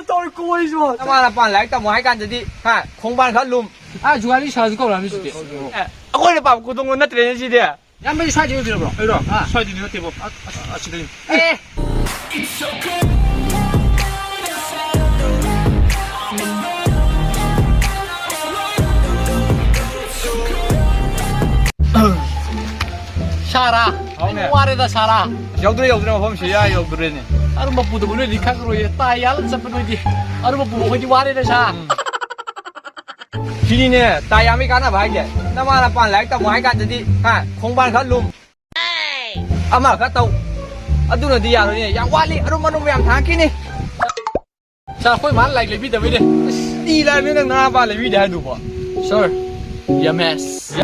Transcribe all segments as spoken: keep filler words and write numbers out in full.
ꯇꯧꯔꯤ ꯀꯣꯏꯁꯨ꯫ ꯅꯃꯥ ꯅꯄꯥ ꯂꯥꯏꯔꯤꯛ ꯇꯝꯃꯣ ꯍꯥꯏ ꯀꯥꯟꯗꯗꯤ, ꯍꯥ, ꯈꯣꯡꯕꯥꯟ ꯈꯔ ꯂꯨꯝ꯫ ꯑꯥ, ꯖꯨꯒꯥꯂꯤ ꯁꯥꯔꯁꯨ ꯀꯧꯔꯛꯑꯝꯃꯤ ꯁꯤꯗꯤ꯫ ꯑꯦ, ꯑꯩꯈꯣꯏꯅ ꯄꯥꯕ ꯈꯨꯗꯣꯡꯒ ꯅꯠꯇ꯭ꯔꯦꯅꯦ ꯁꯤꯗꯤ꯫ ꯏꯌꯥꯝꯕꯒꯤ ꯁ꯭ꯋꯥꯏꯗꯩ ꯑꯣꯏꯕꯤꯔꯕ꯭ꯔꯣ? ꯑꯩꯔꯣ? ꯑꯥ꯫ ꯁ꯭ꯋꯥꯏꯗꯩꯗꯤ ꯅꯠꯇꯦꯕꯣ꯫ ꯑ-, ꯑ-, ꯑꯁꯤꯗꯩꯅꯤ꯫ ꯑꯦ! ꯁꯥꯔꯥ? ꯍꯥꯎꯅꯦ꯫ ꯋꯥꯔꯦꯗ ꯁꯥꯔꯥ꯫ ꯌꯧꯗ꯭ꯔꯦ, ꯌꯧꯗ꯭ꯔꯦ, ꯃꯐꯝꯁꯤ ꯌꯥ ꯌꯧꯗ꯭ꯔꯦꯅꯦ꯫ ꯑꯔꯨꯝꯕ ꯄꯨꯗꯕ ꯅꯣꯏꯗꯤ ꯈꯪꯉꯔꯣꯏꯌꯦ꯫ ꯇꯥꯏ ꯌꯥꯜꯂ ꯆꯠꯄ ꯅꯣꯏꯗꯤ꯫ ꯑꯔꯨꯝꯕ ꯄꯨꯕ ꯑꯩꯈꯣꯏꯗꯤ ꯋꯥꯔꯦꯗ ꯁꯥ꯫ ꯎꯝ꯫ ꯁꯤꯅꯤꯅꯦ, ꯇꯥꯏ ꯌꯥꯝꯕꯩ ꯀꯥꯟꯅꯕ ꯍꯥꯏꯁꯦ꯫ ꯅꯃꯥ ꯅꯄꯥ ꯂꯥꯏꯔꯤꯛ ꯇꯝꯃꯣ ꯍꯥꯏ ꯀꯥꯟꯗꯗꯤ, ꯍꯥ, ꯈꯣꯡꯕꯥꯟ ꯈꯔ ꯂꯨꯝ꯫ ꯑꯃ ꯈꯔ ꯇꯧ꯫ ꯑꯗꯨꯅꯗꯤ ꯌꯥꯔꯣꯏꯅꯦ꯫ ꯌꯥꯝ ꯋꯥꯠꯂꯤ꯫ ꯑꯔꯨꯝ ꯑꯔꯨꯝꯕ ꯌꯥꯝ ꯊꯥꯡꯉꯛꯈꯤꯅꯤ꯫ ꯁꯥꯔ, ꯑꯩꯈꯣꯏ ꯃꯥꯅ ꯂꯥꯏꯔꯤꯛ ꯂꯩꯕꯤꯗꯕꯩꯅꯦ꯫ ꯑꯁ, ꯀꯔꯤ ꯂꯥꯏꯔꯤꯛꯅꯣ ꯅꯪ ꯅꯅꯥ ꯅꯄꯥ ꯂꯩꯕꯤꯗꯦ ꯍꯥꯏꯗꯨꯕꯣ? ꯁꯥꯔ, ꯌꯥꯃꯦꯁ꯫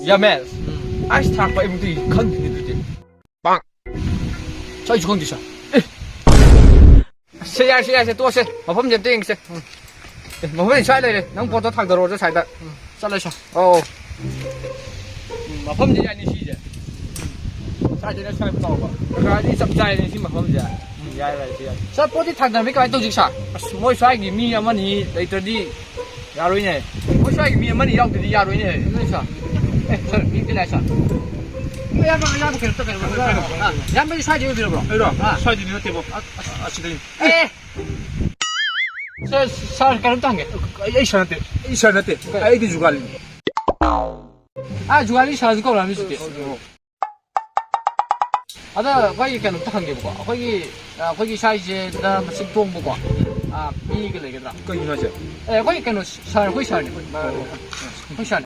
ꯌꯥꯃꯦꯁ? ꯎꯝ꯫ ꯑꯥꯏꯁ ꯊꯥꯛꯄ ꯑꯩꯕꯨꯗꯤ ꯈꯪꯗꯦꯅꯦ ꯑꯗꯨꯗꯤ꯫ ꯁꯥꯔ, ꯑꯩꯁꯨ ꯈꯪꯗꯦ, ꯁꯥꯔ꯫ ꯑꯦ꯫ ꯁꯦ, ꯌꯥꯔꯦ, ꯁꯦ, ꯌꯥꯔꯦ, ꯁꯦ, ꯇꯣꯛꯑꯁꯦ꯫ ꯃꯐꯝꯁꯦ ꯑꯝꯇ ꯌꯦꯡꯁꯦ꯫ ꯎꯝ꯫ ꯑꯦ, ꯃꯐꯝꯁꯦ ꯁ꯭ꯋꯥꯏ ꯂꯩꯔꯦ꯫ ꯅꯪ ꯄꯣꯠꯇꯣ ꯊꯥꯡꯗꯔꯛꯑꯣꯁꯦ ꯁ꯭ꯋꯥꯏꯗ꯫ ꯎꯝ, ꯆꯠꯂꯁꯤ꯫ ꯑꯧ꯫ ꯎꯝ, ꯃꯐꯝꯁꯦ ꯌꯥꯅꯤ ꯁꯤꯁꯦ꯫ ꯎꯝ꯫ ꯁ꯭ꯋꯥꯏꯗꯩꯅ ꯁ꯭ꯋꯥꯏ ꯐꯥꯎꯕ꯫ ꯖꯒꯥꯗꯤ ꯆꯞ ꯆꯥꯏꯅꯦ ꯁꯤ ꯃꯐꯝꯁꯦ꯫ ꯎꯝ, ꯌꯥꯔꯦ, ꯌꯥꯔꯦ, ꯁꯤ ꯌꯥꯔꯦ꯫ ꯁꯥꯔ, ꯄꯣꯠꯇꯤ ꯊꯥꯡꯗꯔꯝꯃꯤ ꯀꯃꯥꯏꯅ ꯇꯧꯁꯤ, ꯁꯥꯔ? ꯑꯁ, ꯃꯣꯏ ꯁ꯭ꯋꯥꯏꯒꯤ ꯃꯤ ꯑꯃꯅꯤ ꯂꯩꯇ꯭ꯔꯗꯤ ꯌꯥꯔꯣꯏꯅꯦ꯫ ꯃꯣꯏ ꯁ꯭ꯋꯥꯏꯒꯤ ꯃꯤ ꯑꯃꯅꯤ ꯌꯥꯎꯗ꯭ꯔꯗꯤ ꯌꯥꯔꯣꯏꯅꯦ꯫ ꯑꯗꯨꯅ, ꯁꯥꯔ꯫ ꯑꯦ, ꯁꯥꯔ, ꯃꯤꯗꯤ ꯂꯥꯛꯑꯦ, ꯁꯥꯔ꯫ ꯑꯌꯥꯝꯕ, ꯑꯌꯥꯝꯕ ꯀꯩꯅꯣ ꯇꯧ-, ꯀꯩꯅꯣ, ꯀꯩꯅꯣ, ꯀꯩꯅꯣ꯫ ꯑꯥ, ꯏꯌꯥꯝꯕꯒꯤ ꯁ꯭ꯋꯥꯏꯗꯩ ꯑꯣꯏꯕꯤꯔꯕ꯭ꯔꯣ? ꯑꯩꯔꯣ? ꯑꯥ꯫ ꯁ꯭ꯋꯥꯏꯗꯩꯗꯤ ꯅꯠꯇꯦꯕꯣ꯫ ꯑ-, ꯑ-, ꯑꯁꯤꯗꯩꯅꯤ꯫ ꯑꯦ! ꯁꯥꯔ, ꯁꯥꯔ, ꯀꯩꯅꯣꯝꯇ ꯍꯪꯒꯦ꯫ ꯑꯩ, ꯑꯩ ꯁꯥꯔ ꯅꯠꯇꯦ꯫ ꯑꯩ ꯁꯥꯔ ꯅꯠꯇꯦ꯫ ꯀꯩ? ꯑꯩꯗꯤ ꯖꯨꯒꯥꯂꯤꯅꯤ꯫ ꯑꯥ, ꯖꯨꯒꯥꯂꯤ ꯁꯥꯔꯁꯨ ꯀꯧꯔꯛꯑꯝꯃꯤ ꯁꯤꯗꯤ꯫ ꯑꯣ꯫ ꯑꯗ ꯑꯩꯈꯣꯏꯒꯤ ꯀꯩꯅꯣꯝꯇ ꯍꯪꯒꯦꯕꯀꯣ꯫ ꯑꯩꯈꯣꯏꯒꯤ, ꯑ, ꯑꯩꯈꯣꯏꯒꯤ ꯁ꯭ꯋꯥꯏꯁꯤꯗ ꯃꯁꯤꯡ ꯇꯣꯡꯕꯀꯣ, ꯑ, ꯃꯤꯒ ꯂꯩꯒꯗ꯭ꯔꯥ? ꯀꯩꯒꯤꯅꯣ ꯍꯥꯏꯁꯦ? ꯑꯦ, ꯑꯩꯈꯣꯏ ꯀꯩꯅꯣ, ꯁꯥꯔ, ꯑꯩꯈꯣꯏ ꯁꯥꯔꯅꯤ꯫ ꯑꯩꯈꯣꯏ ꯁꯥꯔꯅꯤ꯫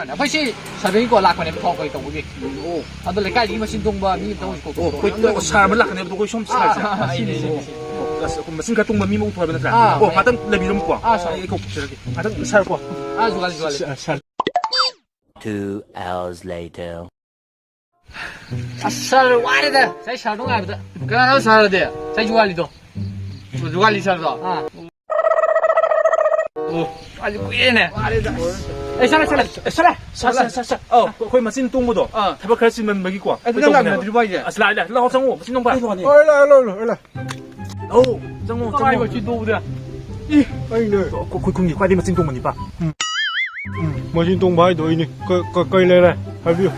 ꯑꯩꯈꯣꯏ ꯁꯤ ꯁꯥꯔꯚꯦꯒꯤꯀꯣ ꯂꯥꯛꯄꯅꯦꯕ, ꯊꯥꯎ ꯀꯩ ꯇꯧꯕꯒꯤ꯫ ꯑꯣ꯫ ꯑꯗꯣ ꯂꯩꯀꯥꯏꯗꯒꯤ ꯃꯁꯤꯡ ꯇꯣꯡꯕ ꯃꯤ ꯑꯝꯇ ꯑꯣꯏꯁꯤ ꯀꯧꯊꯣꯛ-, ꯑꯣ, ꯑꯩꯈꯣꯏ ꯁꯥꯔ ꯑꯃ ꯂꯥꯛꯀꯅꯦꯕ, ꯑꯩꯈꯣꯏ ꯁꯣꯝ ꯑꯥ, ꯁꯥꯔꯁꯦ꯫ ꯑꯥ, ꯑꯥ, ꯁꯤꯅꯤ, ꯁꯤꯅꯤ, ꯁꯤꯅꯤ꯫ ꯑꯣ, ꯑꯁ, ꯑꯩꯈꯣꯏ ꯃꯁꯤꯡ ꯈꯔ ꯇꯣꯡꯕ ꯃꯤ ꯑꯃ ꯄꯨꯊꯣꯔꯛꯑꯕ ꯅꯠꯇ꯭ꯔꯥ? ꯑꯥ, ꯑꯣ, ꯍꯣꯏ꯫ ꯉꯥꯛꯇꯪ ꯂꯩꯕꯤꯔꯝꯃꯨꯀꯣ꯫ ꯑꯥ, ꯁꯥꯔ꯫ ꯑꯩ ꯀꯧꯊꯣꯛꯆꯔꯛꯀꯦ꯫ ꯉꯥꯛꯇꯪ ꯁꯥꯔꯀꯣ꯫ ꯑꯥ, ꯖꯨꯒꯥꯂꯤ, ꯖꯨꯒꯥꯂꯤ꯫ ꯁꯥꯔ, ꯁꯥꯔ꯫ Two hours later. ꯑꯁ, ꯁꯥꯔ, ꯋꯥꯔꯦꯗ꯫ ꯉꯁꯥꯏ ꯁꯥꯔꯗꯣ ꯉꯥꯏꯕꯗ꯫ ꯀꯅꯥꯅꯣ ꯁꯥꯔꯗꯤ? ꯉꯁꯥꯏ ꯖꯨꯒꯥꯂꯤꯗꯣ꯫ ꯑꯣ, ꯖꯨꯒꯥꯂꯤ ꯁꯥꯔꯗꯣ? ꯑꯥ꯫ ꯑꯣ, ꯑꯗꯨ ꯀꯨꯏꯔꯦꯅꯦ꯫ ꯋꯥꯔꯦꯗ꯫ ꯑꯦ, ꯁꯥꯔ, ꯁꯥꯔ, ꯑꯦ, ꯁꯥꯔ꯫ ꯁꯥꯔ, ꯁꯥꯔ, ꯁꯥꯔ, ꯁꯥꯔ꯫ ꯑꯧ, ꯑꯩꯈꯣꯏ ꯃꯆꯤꯟ ꯇꯣꯡꯕꯗꯣ ꯑꯥ꯫ ꯊꯕꯛ ꯈꯔ ꯆꯤꯟꯃꯟꯕꯒꯤ ꯀꯣ꯫ ꯑꯗꯨ ꯅꯪ ꯂꯥꯛꯃꯤꯟꯅꯗ꯭ꯔꯤꯕꯣ ꯍꯥꯏꯁꯦ? ꯑꯁ, ꯂꯥꯛꯑꯦ, ꯂꯥꯛꯑꯦ꯫ ꯂꯥꯛꯑꯣ, ꯆꯪꯉꯣ꯫ ꯃꯆꯤꯟ ꯇꯣꯡꯕ꯫ ꯍꯣꯏ, ꯂꯥꯛꯑꯦ, ꯂꯥꯛꯑꯦ, ꯂꯥꯛꯑꯦ, ꯂꯥꯛꯑꯦ꯫ ꯑꯧ, ꯆꯪꯉꯣ, ꯀꯥꯏꯕ ꯆꯪꯉꯣ꯫ ꯁꯤ ꯇꯣꯛꯎꯗ꯫ ꯏ, ꯑꯩꯅꯦ꯫ ꯑꯩꯈꯣꯏ ꯈꯨꯟꯒꯤ ꯈ꯭ꯋꯥꯏꯗꯒꯤ ꯃꯆꯤꯟ ꯇꯣꯡꯕ ꯅꯤꯄꯥ꯫ ꯎꯝ꯫ ꯎꯝ, ꯃꯆꯤꯟ ꯇꯣꯡꯕ ꯍꯥꯏꯗꯣ ꯑꯩꯅꯦ꯫ ꯀ-, ꯀ-, ꯀꯩ ꯂꯩꯔꯦ? ꯍꯥꯏꯕꯤꯌꯨ꯫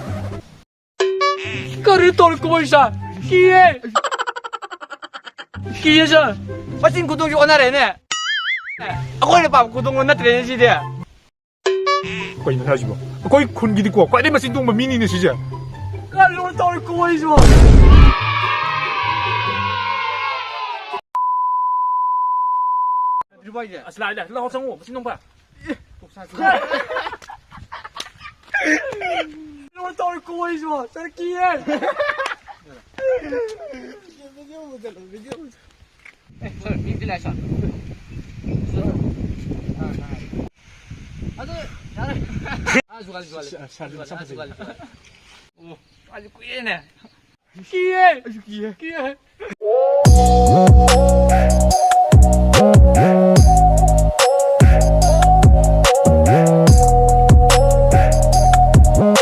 ꯀꯔꯤ ꯇꯧꯔꯤ ꯀꯃꯥꯏ ꯁꯥ? ꯀꯤꯌꯦ꯫ ꯀꯤꯌꯦ ꯁꯥ꯫ ꯃꯆꯤꯟ ꯈꯨꯗꯣꯡꯁꯤ ꯑꯣꯟꯅꯔꯦꯅꯦ꯫ ꯑꯩꯈꯣꯏꯅ ꯄꯥꯝꯕ ꯈꯨꯗꯣꯡꯗꯣ ꯅꯠꯇ꯭ꯔꯦꯅꯦ ꯁꯤꯗꯤ꯫ ꯀꯩꯅꯣ ꯍꯥꯏꯁꯤꯕꯣ? ꯑꯩꯈꯣꯏ ꯈꯨꯟꯒꯤꯗꯤꯀꯣ ꯈ꯭ꯋꯥꯏꯗꯒꯤ ꯃꯆꯤꯟ ꯇꯣꯡꯕ ꯃꯤꯅꯤꯅꯦ ꯁꯤꯁꯦ꯫ ꯀꯔꯤꯅꯣ ꯇꯧꯔꯤ ꯀꯃꯥꯏꯁꯤꯕꯣ? ꯑꯁ, ꯂꯥꯛꯑꯦ, ꯂꯥꯛꯑꯦ꯫ ꯂꯥꯛꯑꯣ, ꯆꯪꯉꯣ, ꯃꯆꯤꯟ ꯇꯣꯡꯕ꯫ ꯀꯩꯅꯣ ꯇꯧꯔꯤ ꯀꯃꯥꯏꯁꯤꯕꯣ? ꯆꯠꯀꯤꯌꯦ꯫ ꯑꯗꯨ ꯌꯥꯔꯦ꯫ ꯑꯥ, ꯖꯨꯒꯥꯂꯤ, ꯖꯨꯒꯥꯂꯤ꯫ ꯁꯥ-, ꯁꯥ-, ꯖꯨꯒꯥꯂꯤ, ꯑꯥ, ꯁꯥ-, ꯖꯨꯒꯥꯂꯤ, ꯖꯨꯒꯥꯂꯤ꯫ ꯑꯣ, ꯃꯥꯗꯤ ꯀꯨꯏꯔꯦꯅꯦ꯫ ꯀꯤꯌꯦ꯫ ꯑꯩꯁꯨ ꯀꯤꯌꯦ꯫ ꯀꯤꯌꯦ꯫